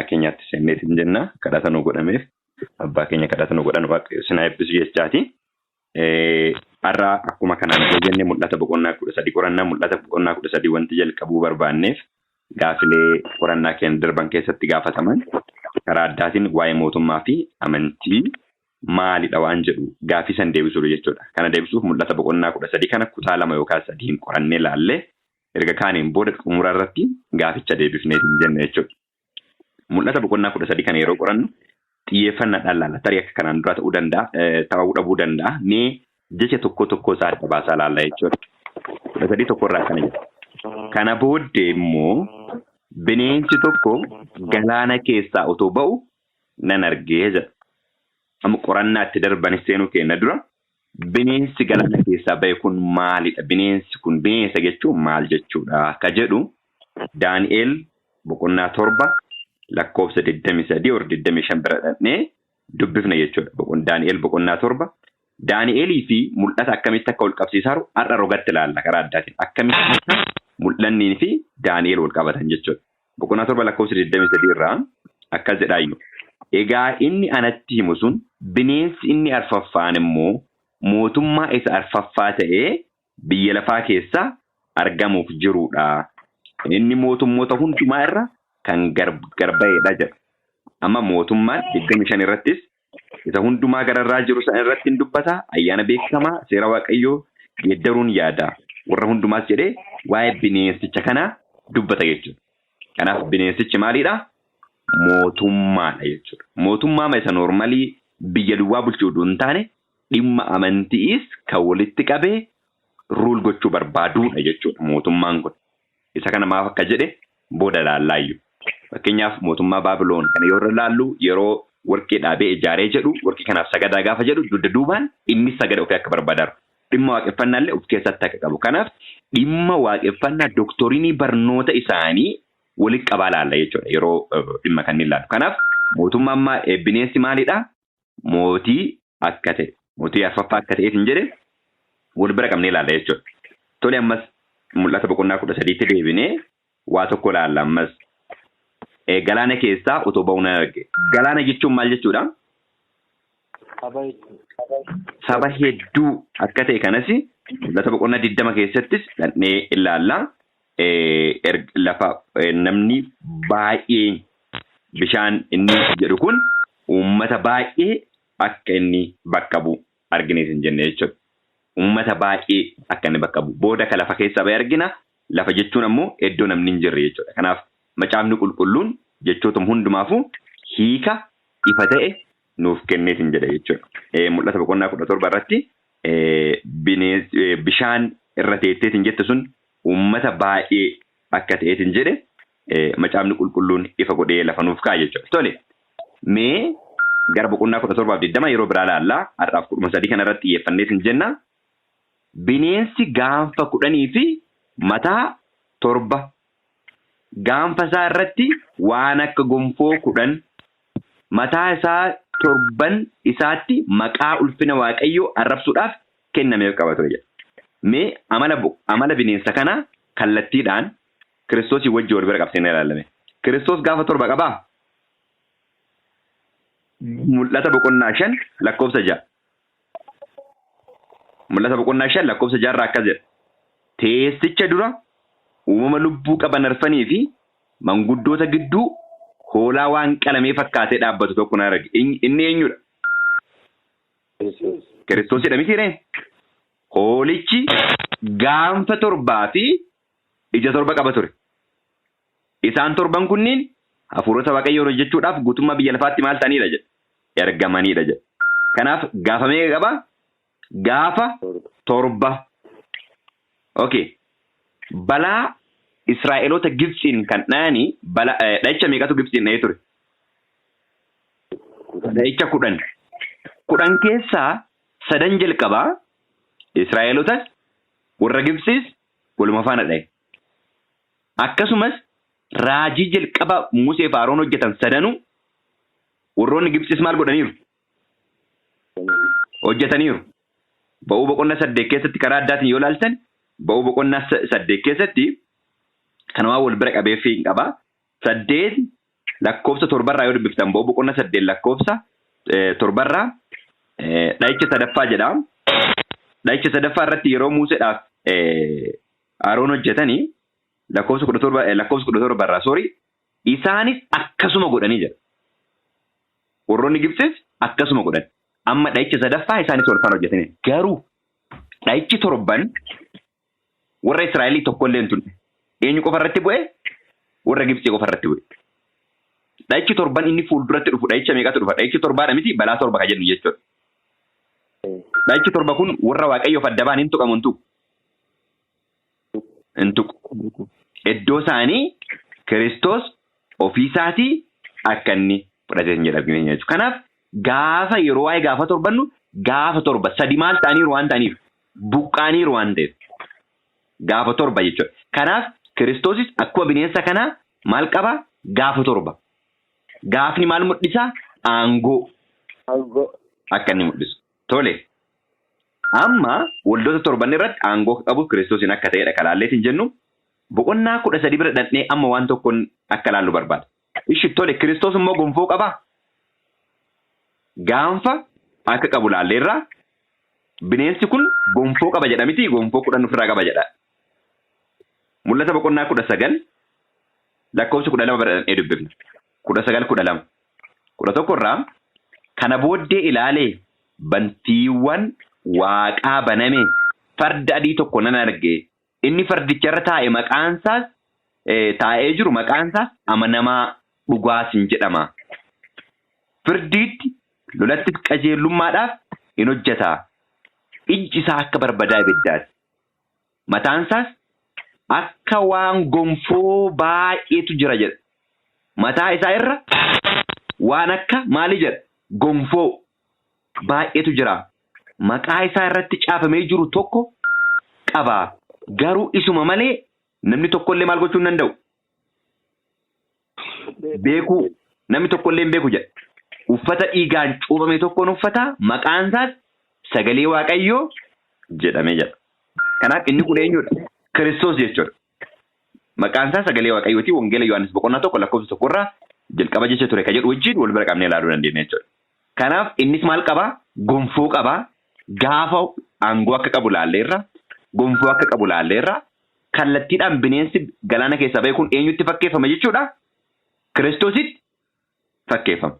Keenyaatti seenneetiin jenna. Kadhata nu godhameef abbaa keenya kadhata nu godhan Waaqayyo sinaa eebbisu jechaati. Har'a akkuma kanaan dura jenne mul'ata boqonnaa 13 qorannaa. Mul'ata boqonnaa 13 wanti jalqabuu barbaanneef gaafilee qorannaa keenya darban keessatti gaafataman karaa addaatiin waa'ee mootummaa fi amantii maalidha waan jedhu gaafii san deebisuudha jechuudha. Kana deebisuuf mul'ata boqonnaa 13 kana kutaa lama yookaan sadiin qorannee laallee erga kaaniin booda xumura irratti gaaficha deebifneetiin jenna jechuudha. Mul'ata boqonnaa 13 kana yeroo qorannu xiyyeeffannaadhaan laalla. Tarii akka kanaan duraa ta'uu danda'a, ta'uu dhabuu danda'a. Mee jecha tokko tokko isaa adda baasaa laalla jechuudha. 13 tokkorraa akkana jedha. Kana booddee immoo bineensi tokko galaana keessaa otoo ba'u nan argee jedha. Amma qorannaa itti darbanis seenuu keenya dura bineensi galaana keessaa ba'e kun maalidha? Bineensi kun bineensa jechuun maal jechuudha? Ka jedhu Daani'el boqonnaa 7 lakkoofsa 23 or 25 bira dhaqnee dubbifna jechuudha. Daani'el boqonnaa 7 Daani'elii fi mul'ata akkamitti akka wal qabsiisaaru har'a rogatti ilaalla karaa addaatiin. Akkamitti akka mul'annii fi Daani'el wal qabatan jechuudha. Boqonnaa 7 lakkoofsa 23 irraa akkas jedhaayyuu. Egaa inni anatti himu sun bineensi inni arfaffaan immoo mootummaa isa arfaffaa ta'ee biyya lafaa keessaa argamuuf jirudha. Inni mootummoota hundumaa irra kan gargar ba'edha jedha. Amma mootummaan 25 irrattis isa hundumaa gararraa jiru sana irratti hin dubbata. Ayyaana beekamaa seera Waaqayyoo geeddaruun yaada. Warra hundumaas jedhee waa'ee bineensicha kanaa dubbata jechuudha. Kanaaf bineensichi maalidha? Mootummaadha jechuudha. Mootummaa isa noormalii biyya duwwaa bulchuu utuu hin taane dhimma amantiis kan walitti qabee rule gochuu barbaadudha jechuudha mootummaan kun. Isa kana maaf akka jedhe booda laallaayyuu. Fakkeenyaaf mootummaa Baabiloon kana yeroo laallu, yeroo warqee dhaabee ijaaree jedhu, warqee kanaaf sagadaa gaafa jedhu, dugda duubaan inni sagada ofii akka barbaadaa dhimma waaqeffannaa illee of keessatti akka qabu. Kanaaf dhimma waaqeffannaa dooktorinii barnoota isaanii walitti qabaa laalla jechuudha yeroo dhimma kanneen laallu. Kanaaf mootummaan bineensi maalidha? Mootii akka ta'e, mootii arfaffaa akka ta'eef hin jedhe wal bira qabnee ilaalla jechuudha. Tole, ammas mul'ata boqonnaa 13tti deebinee waa tokko ilaalla ammas. Galaana keessaa otoo ba'uu nan arge. Galaana jechuun maal jechuudha? Saba jechuudha. Saba hedduu akka ta'e kanas mul'ata boqonnaa 20 keessattis dhaqnee ilaalla. Lafa namni baay'ee bishaan inni jedhu kun uummata baay'ee akka inni bakka bu'u arginees hin jenne jechuudha. Uummata baay'ee akka inni bakka bu'u. Booda ka lafa keessaa ba'e argina. Lafa jechuun ammoo iddoo namni hin jirre jechuudha. Kanaaf macaafni qulqulluun jechootuma hundumaafuu hiika ifa ta'e nuuf kennees hin jedha jechuudha. Mul'ata boqonnaa 17 irratti bishaan irra teetteetiin jette sun uummata baay'ee akka ta'eetiin jedhe macaafni qulqulluun ifa godhee lafa nuuf kaa'a jechuudha. Tole, mee gara boqonnaa 17f 20 yeroo biraa laallaa, har'aaf 13 kana irratti xiyyeeffanneetiin jenna. Bineensi gaanfa 10 fi mataa 7, gaanfa isaa irratti waan akka gonfoo 10, mataa isaa torban isaatti maqaa ulfina Waaqayyoo arrabsuudhaaf kennameef qaba ture jedha. Mee amala bineensa kanaa kallattiidhaan Kiristoosii wajjin wal bira qabsiisnee ilaalame. Kiristoos gaafa 7 qabaa? Mul'ata boqonnaa 5 lakkoofsa 6. Mul'ata boqonnaa 5 lakkoofsa 6 irraa akkas jedha. Teessicha dura uumama lubbuu qaban arfanii fi manguddoota gidduu hoolaa waan qalamee fakkaatee dhaabbatu tokko nan arge. Inni eenyudha? Kiristoos. Kiristoosidha miti ree? Hoolichi gaanfa 7 fi ija 7 qaba ture. Isaan torban kunniin hafuurota Waaqayyoon hojjechuudhaaf guutummaa biyya lafaatti maal ta'aniidha jedha? Ergamaniidha jedha. Kanaaf gaafa meeqa qaba? Gaafa 7. Okay. Balaa Israa'eloota Gibxiin kan dhayanii dha'icha meeqatu Gibxiin dha'ee ture? Dha'icha 10. 10 keessaa sadan jalqabaa Israa'elotas warra Gibxiis waluma faana dha'e. Akkasumas raajii jalqaba Musee fi Aroon hojjetan sadanuu warroonni Gibxiis maal godhaniiru? Hojjetaniiru. Ba'uu boqonnaa 8 keessatti karaa addaatiin yoo ilaaltan, ba'uu boqonnaa 8 keessatti kanumaa wal bira qabeeffii hin qaba. 8 Lakkoofsa 7 yoo dubbiftan bo'oo boqonnaa 8 lakkoofsa 7 dhahicha sadaffaa jedha. Dhahicha sadaffaa irratti yeroo Museedhaaf Aroon hojjetanii lakkoofsa 17 lakkoofsa 17 irraa soorii isaanis akkasuma godhanii jedha. Warroonni Gibxis akkasuma godhan. Amma dhahicha sadaffaa isaanis wal faana hojjetanii. Garuu dhahichi 7 warra Israa'elii tokkollee hin turre. Eenyu qofa irratti bu'e? Warra Gibxii qofa irratti bu'e. Dhahichi 7 inni fuulduratti dhufu dhahicha meeqatu dhufa? Dhahichi 7dha miti balaa 7 kan jennu jechuudha. Dhahichi 7 kun warra Waaqayyoof adda ba'an hin tuqamu hin tuqu. Hin tuqu. Iddoo isaanii Kiristoos ofiisaatii akka inni fudhatee hin jedhamne jechuudha. Kanaaf gaafa yeroo waa'ee gaafa torbannu gaafa 7 sadi maal ta'aniiru waan ta'aniif buqqaaniiru waan ta'eef gaafa 7 jechuudha. Kanaaf Kiristoosis akkuma bineensa kanaa maal qaba? Gaafa 7. Gaafni maal mul'isa? Aangoo. Aangoo. Akka inni mul'isu. Tole. Amma waldoota 7 irratti aangoo akka qabu Kiristoosiin akka ta'edha kalaalleetiin jennu. Boqonnaa 13 bira dhaqnee amma waan tokkoon akka laallu barbaada. Ishi tole Kiristoos immoo gonfoo qabaa? Gaanfa akka qabu laalleerraa bineensi kun gonfoo qaba jedha miti gonfoo 10 ofirraa qaba jedha. Mul'ata boqonnaa 19 lakkoofsa 12 bira dhaqnee dubbifna. 19 12. 11 irraa kana booddee ilaalee bantiiwwan waaqaa baname farda adii tokko nan arge. Inni fardicharra taa'e maqaansaas taa'ee jiru maqaansaas amanamaa dhugaas hin jedhama. Firdiitti lolattis qajeelummaadhaaf hin hojjeta. Ijji isaa akka barbadaa ibiddaati. Mataansaas akka waan gonfoo baay'eetu jira jedha. Mataa isaa irra waan akka maali jedha? Gonfoo baay'eetu jira. Maqaa isaa irratti caafamee jiru tokko qaba. Garuu isuma malee namni tokkollee maal gochuu hin danda'u? Beekuu. Namni tokkollee hin beeku jedha. Uffata dhiigaan cuuphame tokkoon uffata maqaan isaas sagalee Waaqayyoo jedhamee jedha. Kanaaf inni kun eenyudha? Kiristoos jechuudha. Maqaan isaa sagalee Waaqayyooti. Wangeela Yohaannis boqonnaa 1 lakkoofsa 1 irraa jalqaba jecha ture kan jedhu wajjin wal bira qabnee ilaaluu dandeenya jechuudha. Kanaaf innis maal qabaa? Gonfoo qabaa. Gaafa aangoo akka qabu laalleerra. Gonfoo akka qabu laalleerra. Kallattiidhaan bineensi galaana keessaa ba'e kun eenyutti fakkeeffama jechuudha? Kiristoositti fakkeeffama.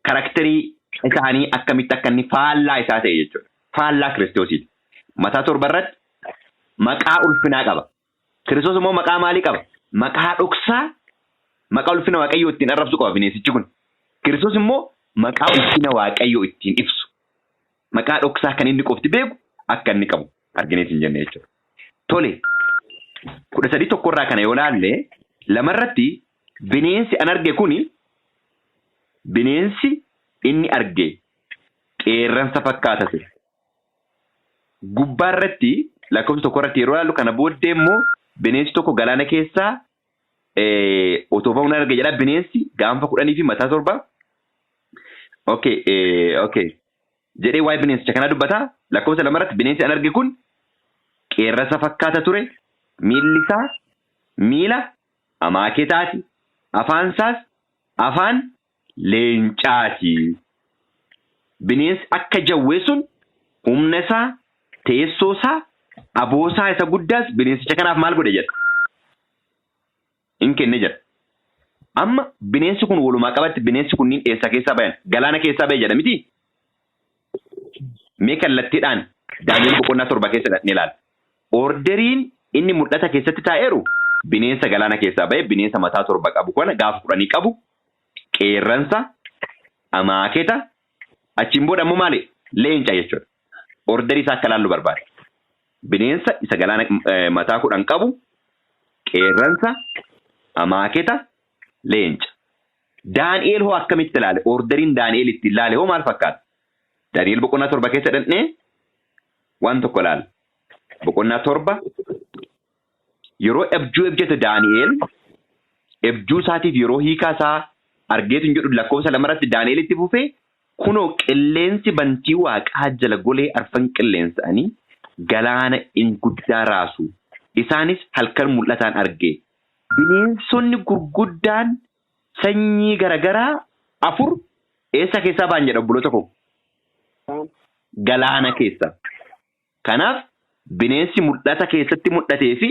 Karakterii isaanii akkamitti akka inni faallaa isaa ta'e jechuudha. Faallaa Kiristoosiiti. Mataa 7 irratti maqaa ulfinaa qaba. Kiristoos immoo maqaa maalii qaba? Maqaa dhoksaa, maqaa ulfina Waaqayyoo ittiin arrabsu qaba bineensichi kun. Kiristoos immoo maqaa ulfina Waaqayyoo ittiin ibsu. Maqaa dhoksaa kan inni qofti beeku akka inni qabu argineet hin jenne jechuudha. Tole, 13 tokkorraa kana yoo laalle lamarratti bineensi an arge kuni bineensi inni arge qeerransa fakkaata ture. Gubbaa irratti lakkoofsa 1 irratti yeroo ilaallu kana booddee immoo bineensi tokko galaana keessaa otoo ba'uun arge jedha. Bineensi gaanfa 10 fi mataa 7. Okay, okay. Jedhee waa'ee bineensicha kanaa dubbata. Lakkoofsa 2 irratti bineensi an arge kun qeerransa fakkaata ture. Miilli isaa miila amaaketaati. Afaan isaas afaan leencaati. Bineensi akka jawwee sun humna isaa, teessoo isaa, aboo isaa isa guddaas bineensicha kanaaf maal godhe jedha? In kenne jedha. Amma bineensi kun walumaa qabatti bineensi kunniin eessa keessaa bayan? Galaana keessaa bahe jedha miti? Mee kallattiidhaan Daani'el boqonnaa 7 keessa dhaqnee ilaalla. Orderiin inni mul'ata keessatti taa'eeru bineensa galaana keessaa bahe, bineensa mataa 7 qabu kana gaafa 10 qabu, qeerransa, amaaketa, achiin booda ammoo maali? Leenca jechuudha. Orderii isaa akka ilaallu barbaada. Bineensa isa galaana mataa 10 qabu, qeerransa, amaaketa, leenca. Daani'el hoo akkamitti ilaale? Orderiin Daani'el ittiin ilaale hoo maal fakkaata? Daani'el boqonnaa 7 keessa dhaqnee waan tokko ilaalla. Boqonnaa 7 yeroo abjuu abjate Daani'el abjuu isaatiif yeroo hiikaa isaa argeetu hin jedhu lakkoofsa 2 irratti Daani'el itti fufee kunoo qilleensi bantii waaqaa jala golee arfan qilleensa'anii galaana in guddaa raasu. Isaanis halkan mul'ataan arge. Bineensonni gurguddaan Sanyii garagaraa 4 eessa keessaa ba'an jedha obboloota koo? Galaana keessa. Kanaaf bineensi mul'ata keessatti mul'atee fi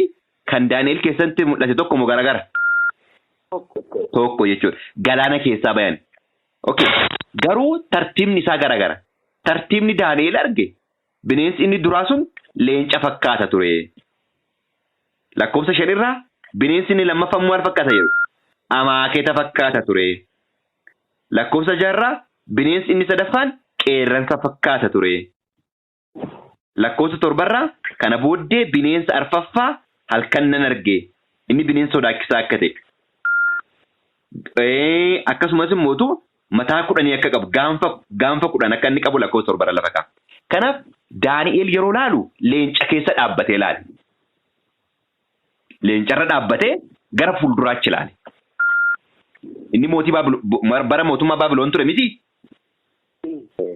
kan Daani'el keessatti mul'ate tokko moo garagara? Tokko jechuudha. Galaana keessaa bayan. Okay. Garuu tartiibni isaa garagara. Tartiibni Daani'el arge bineensi inni duraa sun leenca fakkaata ture. Lakkoofsa 5 irraa bineensi inni lammaffaan maal fakkaata jedhu? Amaaketa fakkaata ture. Lakkoofsa 6 irraa bineensi inni sadaffaan qeerransa fakkaata ture. Lakkoofsa 7 irraa kana booddee bineensa arfaffaa halkan nan arge. Inni bineensa sodaachisaa akka ta'e. Akkasumas immoo mataa 10 akka qabu gaanfa 10 akka inni qabu lakkoofsa 7 irra lafa kaa'a. Kanaaf Daani'el yeroo laalu leenca keessa dhaabbatee ilaale. Leencarra dhaabbatee gara fuulduraatti ilaale. Inni mootii bara mootummaa Baabiloon ture miti.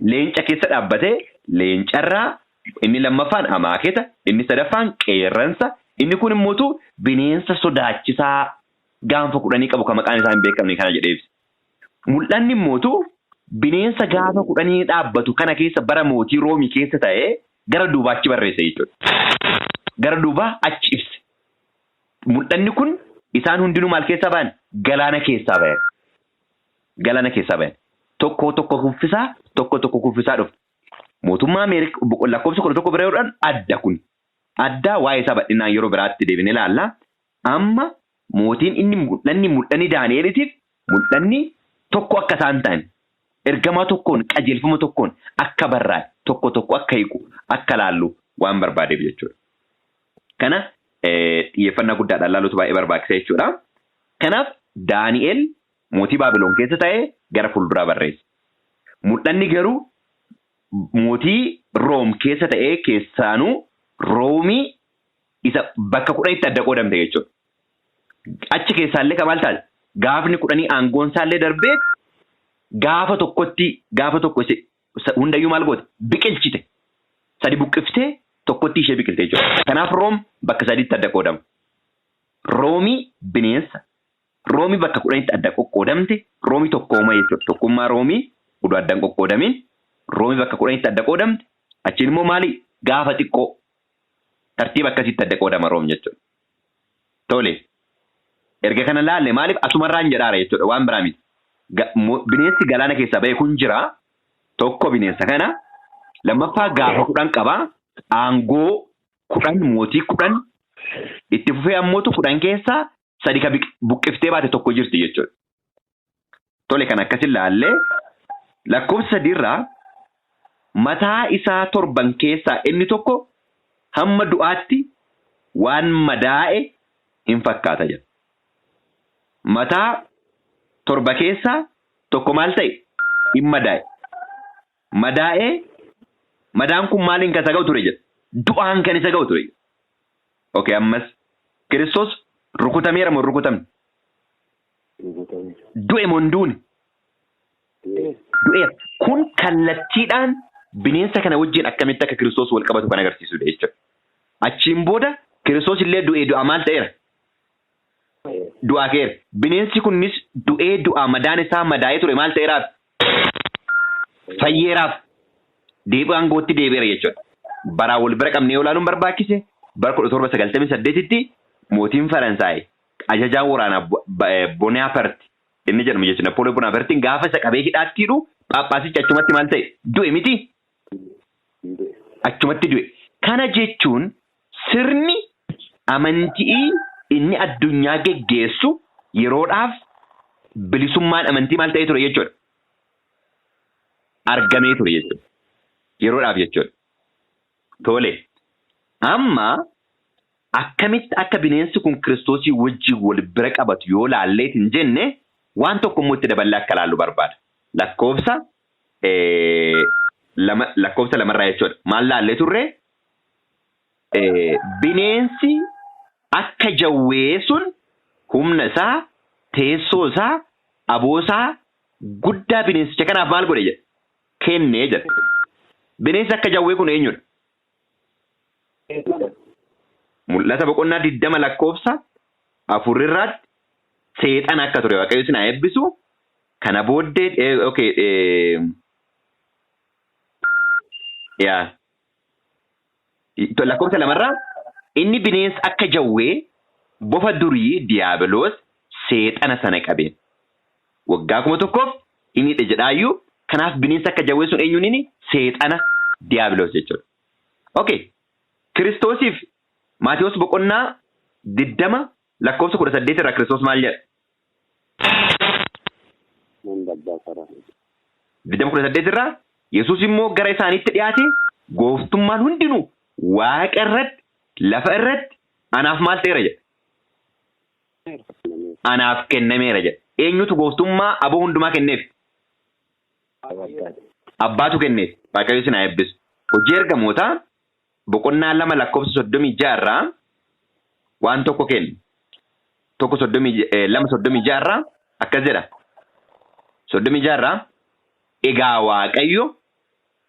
Leenca keessa dhaabbatee leencarraa inni lammaffaan amaaketa, inni sadaffaan qeerransa, inni kun immoo bineensa sodaachisaa gaanfa 10 qabu kan maqaan isaa hin beekamne kana jedhee ibsa. Mul'anni immoo bineensa gaafa 10 dhaabbatu kana keessa bara mootii Roomii keessa ta'ee gara duubaachi barreesse jechuudha. Gara duubaa achi ibse. Mul'anni kun isaan hundinuu maal keessaa bayan? Galaana keessaa bayan. Galaana keessaa bayan. Tokko tokko kuffisaa, tokko tokko kuffisaa dhufu. Mootummaa Ameerikaa lakkoofsa 11 bira yoodhaan adda kun. Addaa waa'ee isaa bal'inaan yeroo biraatti deebinee ilaalla. Amma mootiin inni mul'anni Daani'eliitiif mul'anni tokko akka isaan ta'an ergamaa tokkoon qajeelfama tokkoon akka barraa'e tokko tokko akka hiiku akka laallu waan barbaadeef jechuudha. Kana xiyyeeffannaa guddaadhaan laaluutu baay'ee barbaachisa jechuudha. Kanaaf Daani'el mootii Baabiloon keessa ta'ee gara fuulduraa barreesse. Mul'anni garuu mootii Room keessa ta'ee keessaanuu Roomii isa bakka 10tti adda qoodamte jechuudha. Achi keessaallee kan maal taate? Gaafni 10 aangoon isaallee darbee gaafa tokkotti gaafa tokko hundayyuu maal goote? Biqilchite. 3 buqqiftee tokkotti ishee biqilte jechuudha. Kanaaf Room bakka 3tti adda qoodama. Roomii bineensa, Roomii bakka 10tti adda qoqqoodamte, Roomii tokkooma jechuudha. Tokkummaa Roomii oduu addaan qoqqoodamin Roomii bakka 10tti adda qoodamte, achiin immoo maali? Gaafa xiqqoo tartiiba akkasitti adda qoodama Room jechuudha. Tole. Erga kana laalle maaliif asumarraan jedhaara jechuudha waan biraa miti. Bineensi galaana keessaa ba'e kun jira. Tokko bineensa kana. Lammaffaa gaafa 10 qaba. Aangoo 10 mootii 10 itti fufee ammootu 10 keessaa 3 ka buqqiftee baate tokko jirti jechuudha. Tole kan akkasin laallee lakkoofsa 3 irraa mataa isaa 7 keessaa inni tokko hamma du'aatti waan madaa'e hin fakkaata jedha. Mataa 7 keessaa tokko maal ta'e? Hin madaa'e. Madaa'ee madaan kun maaliin kan isa ga'u ture jedha? Du'aan kan isa ga'u ture jedha. Okay, ammas Kiristoos rukutameera moo hin rukutamne? Du'e moo hin duune? Du'eera. Kun kallattiidhaan bineensa kana wajjin akkamitti akka Kiristoos wal qabatu kan agarsiisudha jechuudha. Achiin booda Kiristoos illee du'ee du'aa maal ta'eera? Du'aa ka'eera. Bineensi kunis du'ee du'aa madaan isaa madaa'ee ture maal ta'eeraaf? Fayyeeraaf. Deebi'ee aangootti deebi'eera jechuudha. Baraa wal bira qabnee yoo ilaaluun barbaachise bara 1798tti mootiin Faransaay ajajaan waraanaa Bonaparte inni jedhamu jechuudha. Napoleon Bonapartiin gaafa isa qabee hidhaatti hidhu Phaaphaasichi achumatti maal ta'e? Du'e miti? Achumatti du'e. Kana jechuun sirni amantii inni addunyaa geggeessu yeroodhaaf bilisummaan amantii maal ta'ee ture jechuudha? Argamee ture jechuudha. Yeroodhaaf jechuudha. Tole. Amma akkamitti akka bineensi kun Kiristoosii wajjin wal bira qabatu yoo laalleet hin jenne waan tokko immoo itti daballee akka laallu barbaada. Lakkoofsa 2 lakkoofsa 2rraa jechuudha. Maal laallee turre? Bineensi akka jawwee sun humna isaa, teessoo isaa, aboo isaa guddaa bineensicha kanaaf maal godhe jedha? Kennee jedha. Bineensi akka jawwee kun eenyudha? Mul'ata boqonnaa 20 lakkoofsa 4 irraatti Seexana akka ture Waaqayyo isin haa eebbisu. Kana booddee okay yaa lakkoofsa lamarraa inni bineensa akka jawwee bofa durii Diyaabiloos seexana sana qabe. Waggaa 1000f inni hidhe jedhaayyuu kanaaf bineensa akka jawwee sun eenyuun inni seexana Diyaabiloos jechuudha. Okay. Kiristoosiif Maatewos boqonnaa 20 lakkoofsa 18 irraa Kiristoos maal jedha? Nan dabbaa karaa. 20:18 irraa Yesuus immoo gara isaaniitti dhiyaate gooftummaan hundinuu waaqa irratti lafa irratti anaaf maal ta'eera jedha. Anaaf kennameera jedha. Eenyutu gooftummaa aboo hundumaa kenneef? Abbaatu kenneef. Waaqayyo isin haa eebbisu. Hojii ergamootaa boqonnaa 2 lakkoofsa 36 irraa waan tokko kenna. Tokko 32 36 irraa akkas jedha. 36 irraa egaa Waaqayyo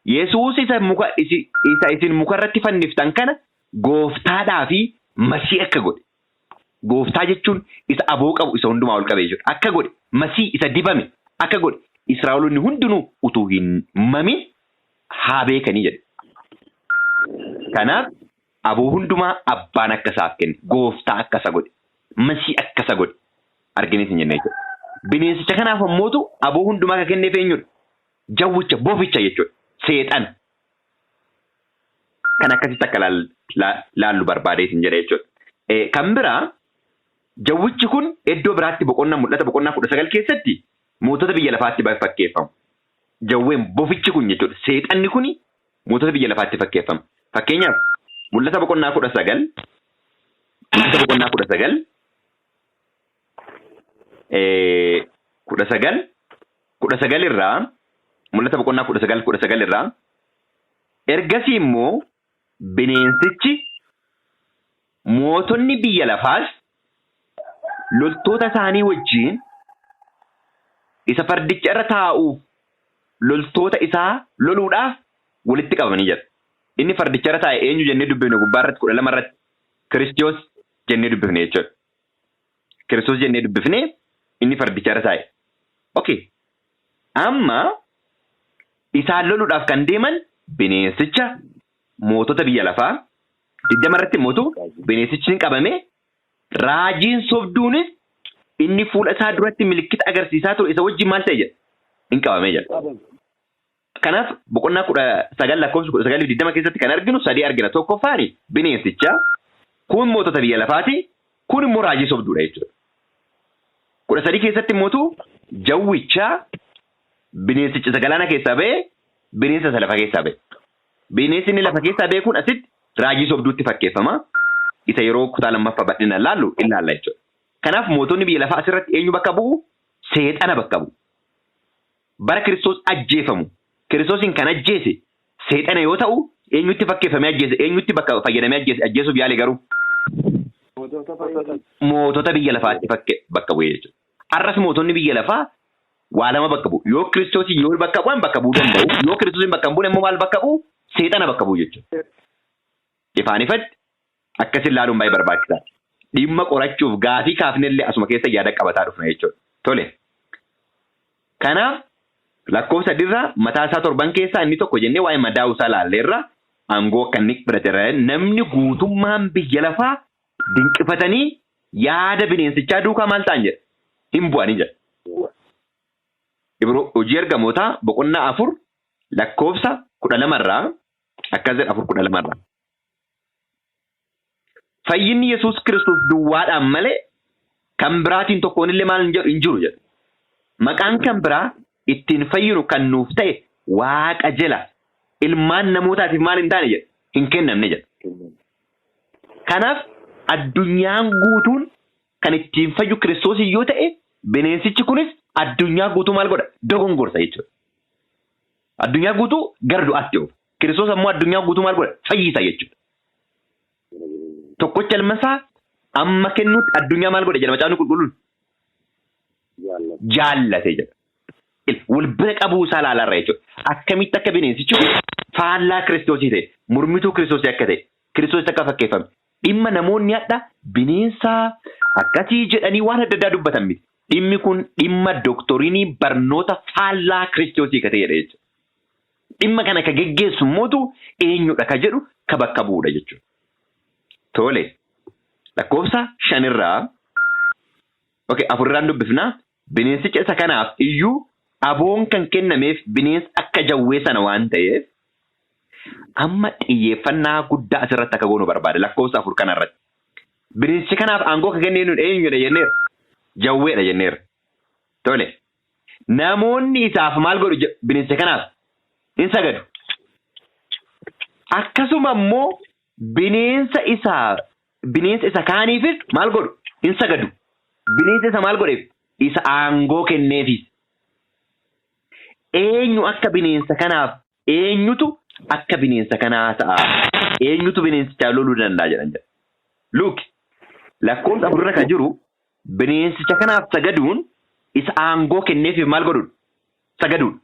Yesuus isa muka isa isin muka irratti fanniftan kana gooftaadhaa fi masii akka godhe. Gooftaa jechuun isa aboo qabu isa hundumaa ol qabe jechuudha. Akka godhe masii isa dibame akka godhe Israa'eloonni hundinuu utuu hin mamin haa beekanii jedhe. Kanaaf aboo hundumaa abbaan akka isaaf kenne, gooftaa akka isa godhe, masii akka isa godhe arginees hin jenne jechuudha. Bineensicha kanaaf ammootu aboo hundumaa akka kenneef eenyudha? Jawwicha, boficha jechuudha. Seexana. Kan akkasitti akka laallu barbaadees hin jedhe jechuudha. Kan biraa jawwichi kun iddoo biraatti boqonnaa mul'ata boqonnaa 19 keessatti mootota biyya lafaatti fakkeeffamu. Jawween bofichi kun jechuudha. Seexanni kun mootota biyya lafaatti fakkeeffama. Fakkeenyaaf mul'ata boqonnaa 19 mul'ata boqonnaa 19 19 19 irraa mul'ata boqonnaa 19 19 irraa ergasii immoo bineensichi mootonni biyya lafaas loltoota isaanii wajjin isa fardicha irra taa'uuf loltoota isaa loluudhaaf walitti qabamanii jedha. Inni fardicha irra taa'e eenyu jennee dubbifne gubbaa irratti 12 irratti Kiristoos jennee dubbifne jechuudha. Kiristoos jennee dubbifne inni fardicha irra taa'e. Okay. Amma isaan loluudhaaf kan deeman bineensicha mootota biyya lafaa 20 irratti immoo bineensichi hin qabame raajiin sobduunis inni fuula isaa duratti milikkita agarsiisaa ture isa wajjin maal ta'e jedha hin qabame jedha. Kanaaf boqonnaa 19 lakkoofsa 19 fi 20 keessatti kan arginu sadii argina. Tokkoffaan bineensicha, kun mootota biyya lafaati, kun immoo raajii sobduudha jechuudha. 13 keessatti immoo jawwicha bineensicha isa galaana keessaa ba'e bineensa isa lafa keessaa ba'e. Bineensi inni lafa keessaa ba'e kun asitti raajii sobduutti fakkeeffama. Isa yeroo kutaa lammaffaa bal'inaan laallu ilaalla jechuudha. Kanaaf mootonni biyya lafaa asirratti eenyu bakka bu'u? Seexana bakka bu'u. Bara Kiristoos ajjeefamu Kiristoosiin kan ajjeese seexana yoo ta'u eenyutti fakkeeffamee ajjeese? Eenyutti bakka fayyadamee ajjeese? Ajjeesuuf yaale garuu? Mootota biyya lafaatti bakka bu'ee jechuudha. Har'as mootonni biyya lafaa waa lama bakka bu'u. Yoo Kiristoosiin yoo bakka bu'an bakka bu'uu danda'u. Yoo Kiristoosiin bakka hin buune immoo maal bakka bu'u? Seexana bakka bu'u jechuudha. Ifaan ifatti akkasin ilaaluun baay'ee barbaachisaadha. Dhimma qorachuuf gaafii kaafnellee asuma keessa yaada qabataa dhufna jechuudha. Tole. Kanaaf lakkoofsa sadiirraa mataa isaa torban keessaa inni tokko jennee waa'ee madaa'uu isaa laalleerra aangoo akka inni fudhateera. Namni guutummaan biyya lafaa dinqifatanii yaada bineensichaa duukaa maal ta'an jedha? Hin bu'anii jedha. Ibroo hojii ergamootaa boqonnaa 4 lakkoofsa 12 irraa akkas jedha 4 12 irraa. Fayyinni Yesuus Kiristoos duwwaadhaan malee kan biraatiin tokkoon illee maal hin jedhu hin jiru jedha. Maqaan kan biraa ittiin fayyinu kan nuuf ta'e waaqa jala ilmaan namootaatiif maal hin taane jedha hin kennamne jedha. Kanaaf addunyaan guutuun kan ittiin fayyu Kiristoosiin yoo ta'e bineensichi kunis addunyaa guutuu maal godha? Dogongorsa jechuudha. Addunyaa guutuu gara du'aatti oofa. Kiristoos ammoo addunyaa guutuu maal godha? Fayyisa jechuudha. Tokkocha ilma isaa amma kennuutti addunyaa maal godhe jedha macaafni qulqulluun? Jaallate jedha. Wal bira qabuu isaa ilaalarra jechuudha. Akkamitti akka bineensichi kun faallaa Kiristoosii ta'e, mormituu Kiristoosii akka ta'e, Kiristoositti akka fakkeeffame. Dhimma namoonni hadha bineensa Akkasii jedhanii waan adda addaa dubbatan miti. Dhimmi kun dhimma dooktorinii barnoota faallaa Kiristoosii ka ta'edha jechuudha. Dhimma kana ka geggeessu mootu eenyudha ka jedhu ka bakka bu'udha jechuudha. Tole, lakkoofsa 5rraa, okay, 4rraan dubbifnaa. Bineensicha isa kanaaf iyyuu aboon kan kennameef bineensa akka jawwee sana waan ta'eef, amma xiyyeeffannaa guddaa asirratti akka goonu barbaada lakkoofsa 4 kanarratti. Bineensicha kanaaf aangoo kan kenne eenyudha jenneera? Jawweedha jenneera. Tole. Namoonni isaaf maal godhu? Bineensicha kanaaf hin sagadu. Akkasuma immoo bineensa isa kaaniifis maal godhu? Hin sagadu. Bineensa isa maal godheef? Isa aangoo kenneefis. Eenyu akka bineensa kanaaf, eenyutu akka bineensa kanaa ta'a? Eenyutu bineensichaa loluu danda'a jedhan jedha. Look, lakkoofsa 4rra kan jiru bineensicha kanaaf sagaduun isa aangoo kenneefiif maal godhuudha? Sagaduudha.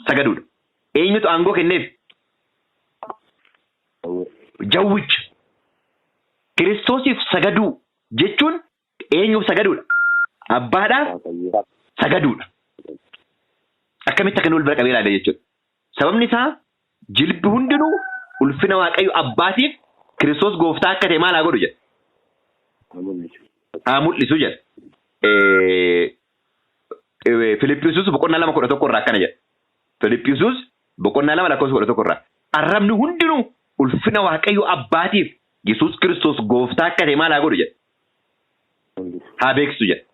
Sagaduudha. Eenyutu aangoo kenneef? Jawwicha. Kiristoosiif sagaduu jechuun eenyuuf sagaduudha? Abbaadhaaf sagaduudha. Akkamitti akka inni wal bira qabee ilaale jechuudha. Sababni isaa jilbi hundinuu ulfina Waaqayyo Abbaatiif Kiristoos gooftaa akka ta'e maal haa godhu jedha? Haa mul'isu jedha. Filiphisius boqonnaa 2:11 irraa akkana jedha. Filiphisius boqonnaa 2 lakkoofsa 11 irraa. Arrabni hundinuu ulfina Waaqayyo Abbaatiif Yesuus Kiristoos gooftaa akka ta'e maal haa godhu jedha? Haa beeksisu jedha.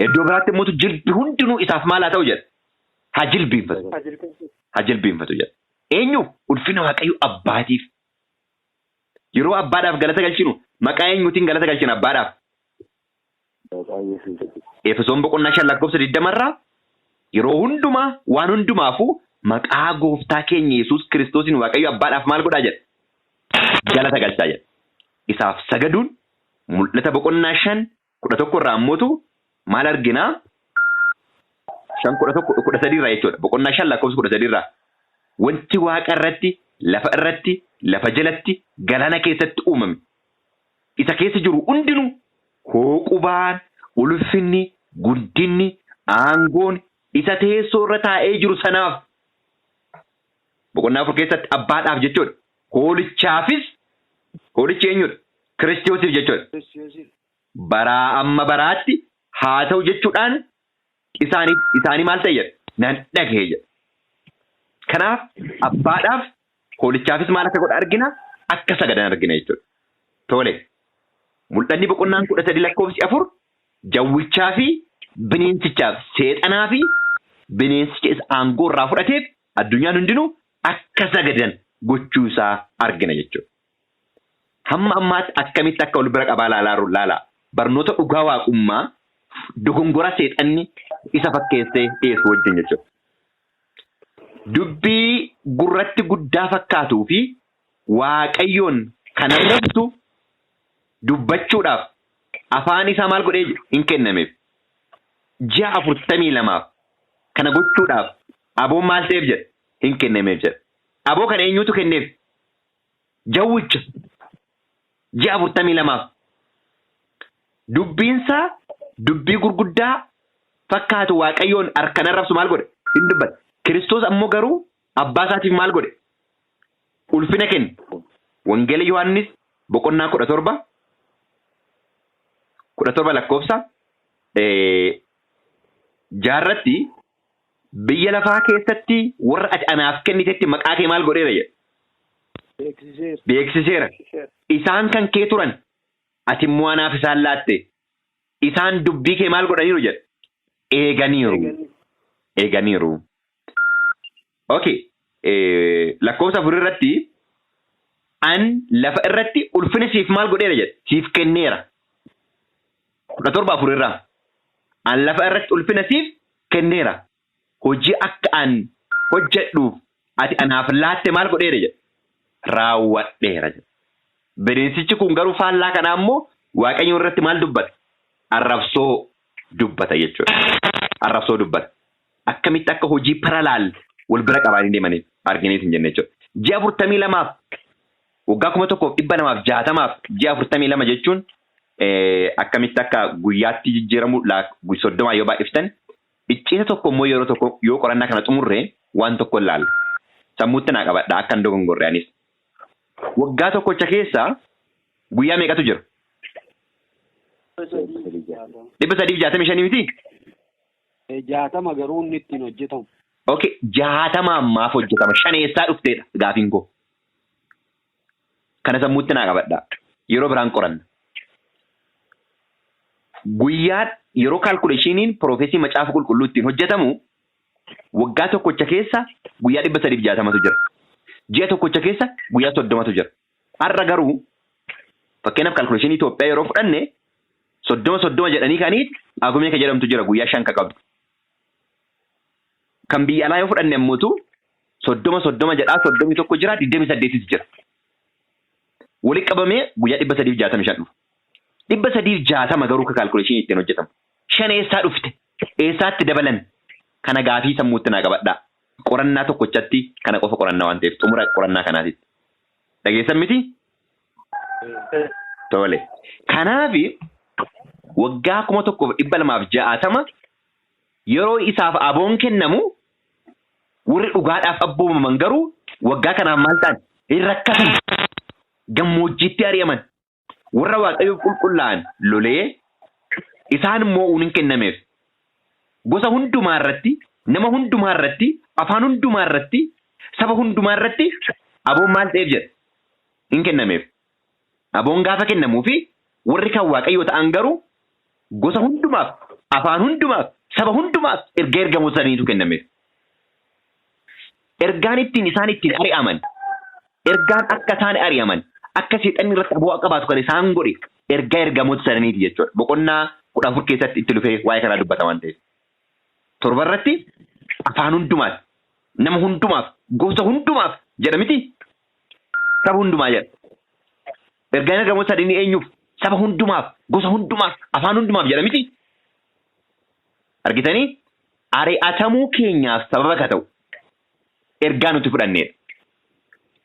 Iddoo biraatti immoo jilbi hundinuu isaaf maal haa ta'u jedha? Haa jilbiinfatu. Haa jilbiinfatu jedha. Eenyuuf? Ulfina Waaqayyo Abbaatiif. Yeroo Abbaadhaaf galata galchinu maqaa eenyuutiin galata galchina Abbaadhaaf? Efesoon boqonnaa 5 lakkoofsa 20 irraa yeroo hundumaa waan hundumaafuu maqaa gooftaa keenya Yesuus Kiristoosiin Waaqayyo Abbaadhaaf maal godhaa jedha? Galata galchaa jedha. Isaaf sagaduun mul'ata boqonnaa 5 11 irraa ammootu maal arginaa? 5 11 13 irraa jechuudha. Boqonnaa 5 lakkoofsa 13 irraa. Wanti waaqa irratti, lafa irratti, lafa jalatti, galaana keessatti uumame, isa keessa jiru hundinuu hooqubaan, ulfinni, guddinni, aangoon isa teessoo irra taa'ee jiru sanaaf, boqonnaa 4 keessatti Abbaadhaaf jechuudha. Hoolichaafis, hoolichi eenyudha? Kiristoosiif jechuudha. Baraa amma baraatti haa ta'u jechuudhaan isaanii maal ta'e jedha? Nan dhagahe jedha. Kanaaf Abbaadhaaf hoolichaafis maal akka godha argina? Akka sagadan argina jechuudha. Tole. Mul'anni boqonnaan 13 lakkoofsi 4 jawwichaa fi bineensichaaf, seexanaa fi bineensicha isa aangoo irraa fudhateef addunyaan hundinuu akka sagadan gochuu isaa argina jechuudha. Hamma ammaatti akkamitti akka wal bira qabaa laalaa jiru laalaa. Barnoota dhugaa waaqummaa dogongora seexanni isa fakkeessee dhiyeessu wajjin jechuudha. Dubbii gurratti guddaa fakkaatuu fi Waaqayyoon kan arrabsu dubbachuudhaaf afaan isaa maal godhee hin kennameef. Ji'a 42f kana gochuudhaaf aboon maal ta'eef jedha? Hin kennameef jedha. Aboo kana eenyutu kenneef? Jawwicha. Ji'a 42f. Dubbiinsaa dubbii gurguddaa fakkaatu Waaqayyoon kan arrabsu maal godhe? Hin dubbate. Kiristoos ammoo garuu abbaa isaatiif maal godhe? Ulfina kenne. Wangeela Yohaannis boqonnaa 17 17 lakkoofsa 6rratti biyya lafaa keessatti warra ati anaaf kennitetti maqaa kee maal godheera jedha? Beeksiseera. Isaan kan kee turan, ati immoo anaaf isaan laatte. Isaan dubbii kee maal godhaniiru jedha? Eeganiiru. Eeganiiru. Okay. Lakkoofsa 4 irratti an lafa irratti ulfina siif maal godheera jedha? Siif kenneera. 17 4 irraa. An lafa irratti ulfina siif kenneera. Hojii akka an hojjedhuuf ati anaaf laatte maal godheera jedha? Raawwadheera jedha. Bineensichi kun garuu faallaa kanaa immoo Waaqayyo irratti maal dubbata? Arrabsoo dubbata jechuudha. Arrabsoo dubbata. Akkamitti akka hojii paralaal wal bira qabaanii deemanii arginees hin jenne jechuudha. Ji'a 42f, waggaa 1260f ji'a 42 jechuun Akkamitti akka guyyaatti jijjiiramu 30 yoo baay'iftan icciita tokko immoo yeroo tokko yoo qorannaa kana xumurree waan tokko ilaalla. Sammuutti naa qabadha akka hin dogongorre anis. Waggaa tokkocha keessa guyyaa meeqatu jira? 365 miti? 60 garuu inni ittiin hojjetamu. Okay, 60 ammaaf hojjetama. 5 eessaa dhufteedha gaafiin koo. Kana sammuutti naa qabadha. Yeroo biraan qoranna. Guyyaa yeroo kaalkuleeshiniin piroofeesii macaafa qulqulluu ittiin hojjetamu waggaa tokkocha keessa guyyaa 360tu jira. Ji'a tokkocha keessa guyyaa 30tu jira. Har'a garuu fakkeenyaaf kaalkuleeshinii Itoophiyaa yeroo fudhanne 30 30 jedhanii kaniit Paagumee kan jedhamtu jira guyyaa 5 ka qabdu. Kan biyya alaa yoo fudhanne ammoo 30 30 jedhaa 31 jira 28 jira. Walitti qabamee guyyaa 365 dhufa. 360 garuu ka kaalkuleeshinii ittiin hojjetamu. 5 eessaa dhufte? Eessaatti dabalan? Kana gaafii sammuutti naa qabadhaa. Qorannaa tokkochatti kana qofa qorannaa waan ta'eef xumura qorannaa kanaatitti. Dhageessan miti? Tole. Kanaaf waggaa 1260 yeroo isaaf aboon kennamu warri dhugaadhaaf abboomaman garuu waggaa kanaaf maal ta'an? Hin rakkatan. Gammoojjiitti ari'aman. Warra Waaqayyoof qulqullaa'an lolee isaan moo'uun hin kennameef. Gosa hundumaa irratti, nama hundumaa irratti, afaan hundumaa irratti, saba hundumaa irratti aboon maal ta'eef jedha? Hin kennameef. Aboon gaafa kennamuufi warri kan Waaqayyoo ta'an garuu gosa hundumaaf, afaan hundumaaf, saba hundumaaf erga ergamoota saniitu kennameef. Ergaan ittiin isaan ittiin ari'aman, ergaan akka isaan ari'aman, akka seexanni irratti aboo qabaatu kan isaan godhe ergaa ergamoota sananiiti jechuudha. Boqonnaa 14 keessatti itti dhufee waa'ee kanaa dubbata waan ta'eef. 7 irratti afaan hundumaaf, nama hundumaaf, gosa hundumaaf jedha miti? Saba hundumaa jedha. Ergaan ergamoota sadanii eenyuuf? Saba hundumaaf, gosa hundumaaf, afaan hundumaaf jedha miti? Argitanii? Ari'atamuu keenyaaf sababa ka ta'u ergaa nuti fudhannedha.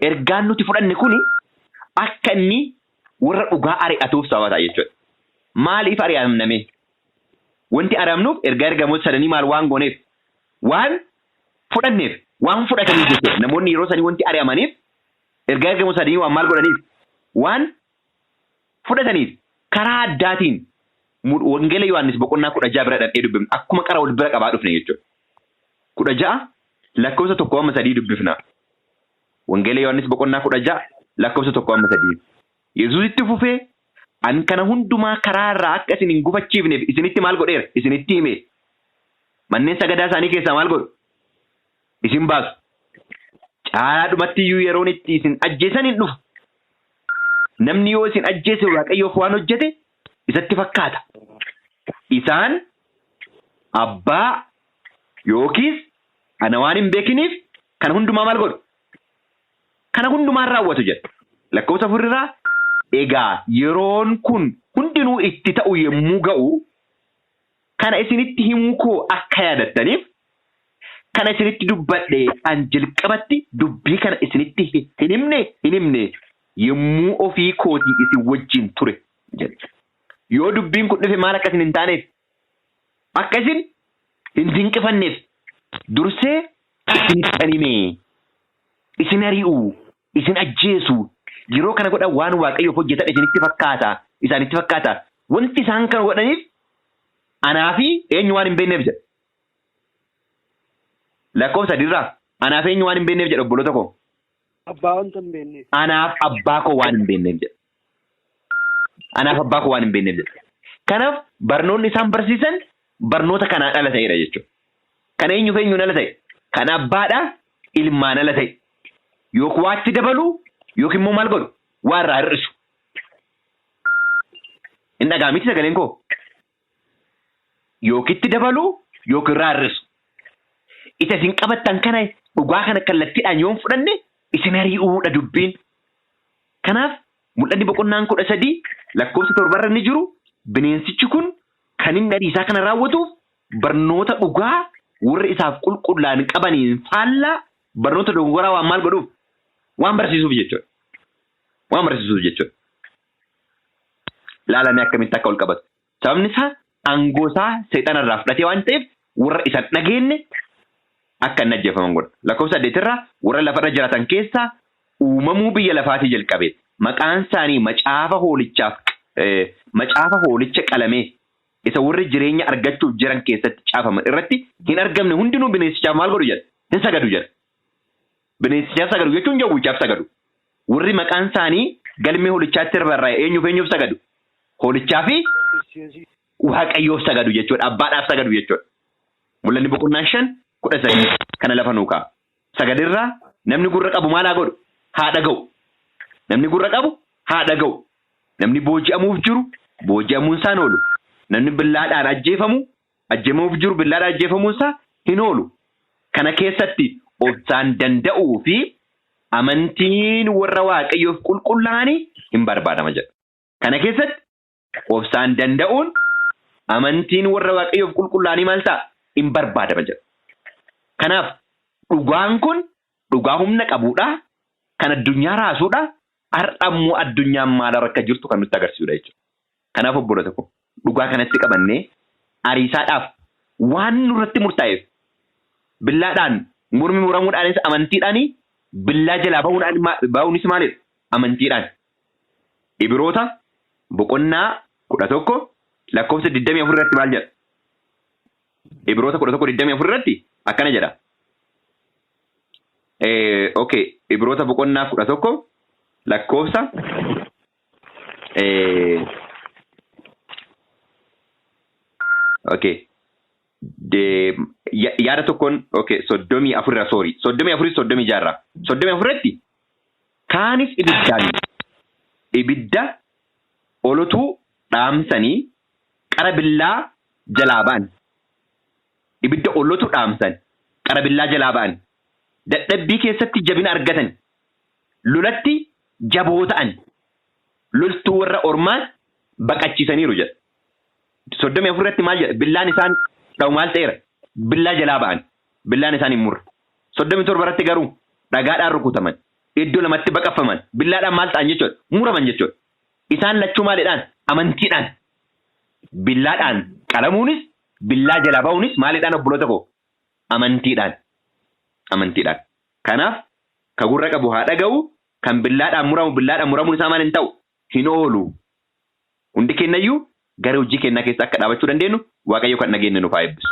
Ergaan nuti fudhanne kuni akka inni warra dhugaa ari'atuuf sababa ta'a jechuudha. Maaliif ari'amname? Wanti ari'amnuuf ergaa ergamoota sadanii maal waan gooneef? Waan fudhanneef, waan fudhataniif jechuudha. Namoonni yeroo sanii wanti ari'amaniif ergaa ergamoota sadanii waan maal godhaniif? Waan fudhataniif. Karaa addaatiin Wangeela Yohaannis boqonnaa 16 bira dhaqnee dubbifna. Akkuma qara wal bira qabaa dhufne jechuudha. 16 lakkoofsa 1 amma 3 dubbifna. Wangeela Yohaannis boqonnaa 16 lakkoofsa 1 amma 3. Yesuus itti fufee an kana hundumaa karaa irraa akka isin hin gufachiifneef isinitti maal godheera? Isinitti hime. Manneen sagadaa isaanii keessaa maal godhu? Isin baasu. Caalaadhumatti iyyuu yeroon itti isin ajjeesan hin dhufu. Namni yoo isin ajjeese Waaqayyoof waan hojjete isatti fakkaata. Isaan abbaa yookiis ana waan hin beekiniif kana hundumaa maal godhu? Kana hundumaa raawwatu jedha. Lakkoofsa 4 irraa egaa yeroon kun hundinuu itti ta'u yommuu ga'u kana isinitti himuu koo akka yaadattaniif kana isinitti dubbadhe an jalqabatti dubbii kana isinitti hin himne hin himne yommuu ofii kootii isin wajjin ture jedhe. Yoo dubbiin kun dhufe maal akka isin hin taaneef akka isin hin dinqifanneef dursee isinittan hime. Isin ari'u, isin ajjeesu, yeroo kana godhan waan Waaqayyoof hojjetan isinitti fakkaata, isaanitti fakkaata. Wanti isaan kana godhaniif anaa fi eenyu waan hin beekneef jedha. Lakkoofsa sadiirraa anaaf eenyu waan hin beekneef jedha obboloota koo. Abbaa wanta hin beekneef. Anaaf abbaa koo waan hin beekneef jedha. Anaaf abbaa koo waan hin beekneef jedha. Kanaaf barnoonni isaan barsiisan barnoota kanaan ala ta'edha jechuudha. Kan eenyuuf eenyuun ala ta'e? Kan abbaadha ilmaan ala ta'e. Yookiin waatti dabalu yookiin immoo maal godhu? Waa irraa hir'isu. Hin dhagaa miti sagaleen koo? Yookiin itti dabalu yookiin irraa hir'isu. Isa isin qabattan kana dhugaa kana kallattiidhaan yoo hin fudhanne isin ari'uudha dubbiin. Kanaaf mul'anni boqonnaan 13 lakkoofsa 7 irra inni jiru bineensichi kun kan inni ariisaa kana raawwatuuf barnoota dhugaa warri isaaf qulqullaa'an qabaniin faallaa barnoota dogongoraa waan maal godhuuf waan barsiisuuf jechuudha. Waan barsiisuuf jechuudha. Ilaalamee akkamitti akka ol qabatu. Sababni isaa aangoo isaa seexanarraa fudhatee waan ta'eef warra isa dhageenye akka inni ajjeefaman godha. Lakkoofsa 8 irraa warra lafarra jiraatan keessaa uumamuu biyya lafaatii jalqabe maqaan isaanii macaafa hoolichaaf macaafa hoolicha qalamee isa warri jireenya argachuuf jiran keessatti caafaman irratti hin argamne hundinuu bineensichaaf maal godhu jedha? Hin sagadu jedha. Bineensichaaf sagadu jechuun jawwichaaf sagadu. Warri maqaan isaanii galmee hoolichaatti barraa'e eenyuuf eenyuuf sagadu? Hoolichaa fi Waaqayyoof sagadu jechuudha. Abbaadhaaf sagadu jechuudha. Mul'anni boqonnaa 5:13 kana lafa nuu kaa'a. Sagadirraa namni gurra qabu maal haa godhu? Haa dhaga'u. Namni gurra qabu haa dhaga'u. Namni booji'amuuf jiru booji'amuun isaa hin oolu. Namni billaadhaan ajjeefamu ajjeefamuuf jiru billaadhaan ajjeefamuun isaa hin oolu. Kana keessatti obsaan danda'uu fi amantiin warra Waaqayyoof qulqullaa'anii hin barbaadama jedha. Kana keessatti obsaan danda'uun amantiin warra Waaqayyoof qulqullaa'anii maal ta'a? Hin barbaadama jedha. Kanaaf dhugaan kun dhugaa humna qabuudha. Kan addunyaa raasuudha. Har'a immoo addunyaan maal akka jirtu kan nutti agarsiisudha jechuudha. Kanaaf obboloota koo dhugaa kanatti qabannee ariisaadhaaf waan nurratti murtaa'eef billaadhaan mormi muramuudhaanis amantiidhaan billaa jalaa bahuunis maalidha? Amantiidhaan. Ibiroota boqonnaa 11 lakkoofsa 24 irratti maal jedha? Ibiroota 11:24 irratti akkana jedha. Okay, Ibiroota boqonnaa 11 lakkoofsa okay. Yaada tokkoon okay 34 irra sorry 34 36 irraa 34 irratti kaanis ibiddaan ibidda olotuu dhaamsanii qara billaa jalaa ba'an. Ibidda olotu dhaamsan qara billaa jalaa ba'an. Dadhabbii keessatti jabina argatan. Lolatti jaboo ta'an. Loltuu warra ormaas baqachiisaniiru jedha. 34 irratti maal jedha? Billaan isaan dha'u maal ta'eera? Billaa jalaa ba'an. Billaan isaan hin murre. 37 irratti garuu dhagaadhaan rukutaman. Iddoo lamatti baqaffaman. Billaadhaan maal ta'an jechuudha? Muraman jechuudha. Isaan lachuu maalidhaan? Amantiidhaan. Billaadhaan qalamuunis billaa jalaa ba'uunis maalidhaan obboloota koo? Amantiidhaan. Amantiidhaan. Kanaaf ka gurra qabu haa dhaga'u, kan billaadhaan muramu billaadhaan muramuun isaa maal hin ta'u? Hin oolu. Hundi keenyayyuu gara hojii keenyaa keessa akka dhaabachuu dandeenyu Waaqayyo kan dhageenye nuuf haa eebbisu.